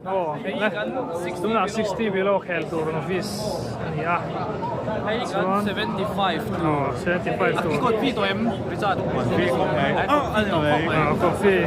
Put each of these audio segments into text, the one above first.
Aw le tunah 60 below khel tur novice a ni a chuan aw 75 tur aw coffee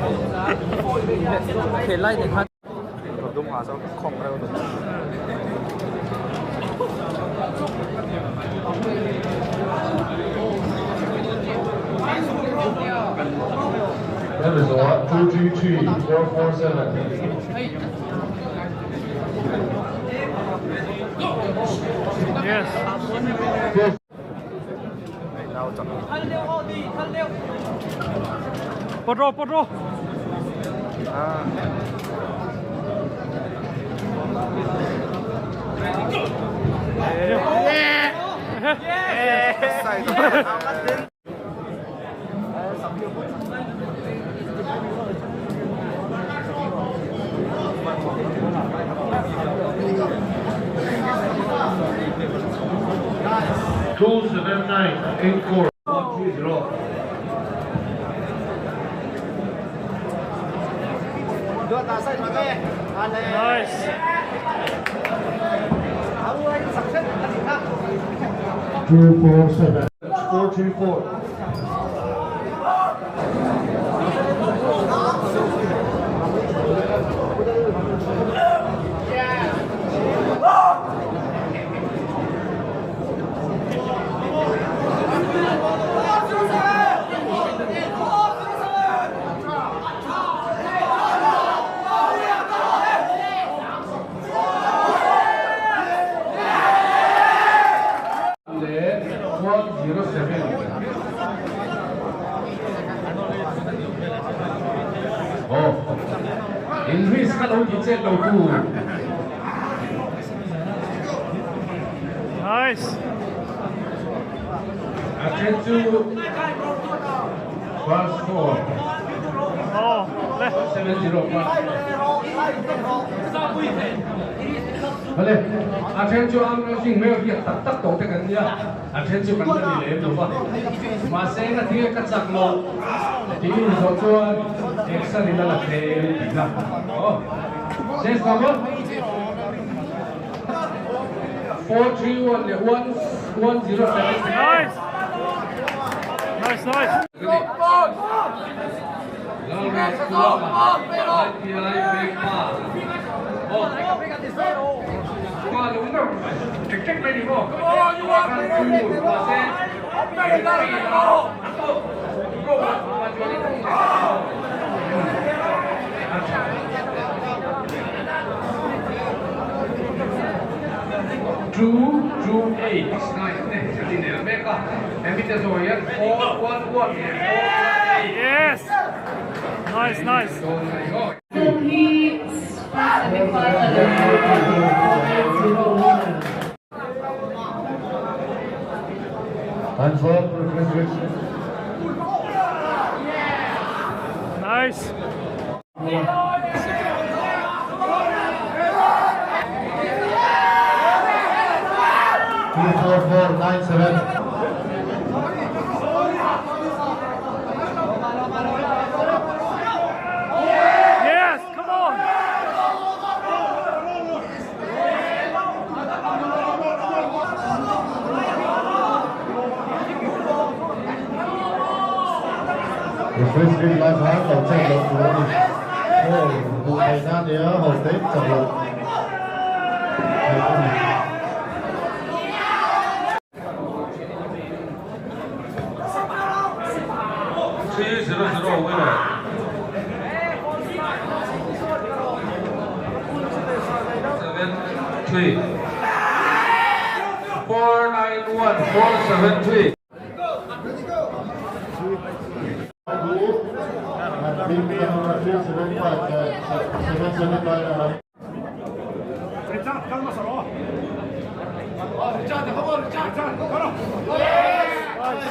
Yes. Pawt rawh, pawt rawh. Nice. 247 434. Leh 107. Aw, in risk kha lo ti chet lo tu. Nice. A then chu first four. Aw, le. 70 Vale, a then chu am racing hmel hian tak tak tawh te kan nia, a then chu kan la ni lem lo va. Mahse na thil ka chak lo tiin zawh chuan action in a la tlem tihna. Aw, chess number 431 leh 107. Nice. Nice, nice. Two two eight nine te a inel mek a, hemi te zawh hian 4 1 1 leh 4 1 8. Yes! Nice, nice. Film hi semi final Hands up, refrigeration. Nice. 24497. Yes, come on. Refresh green lai khan lo chet loh tur a ni. Aw, duh theih na nia ho te chak loh theih a ni. 3-0 winner. 7-3 491 473. 375, 775. Nice.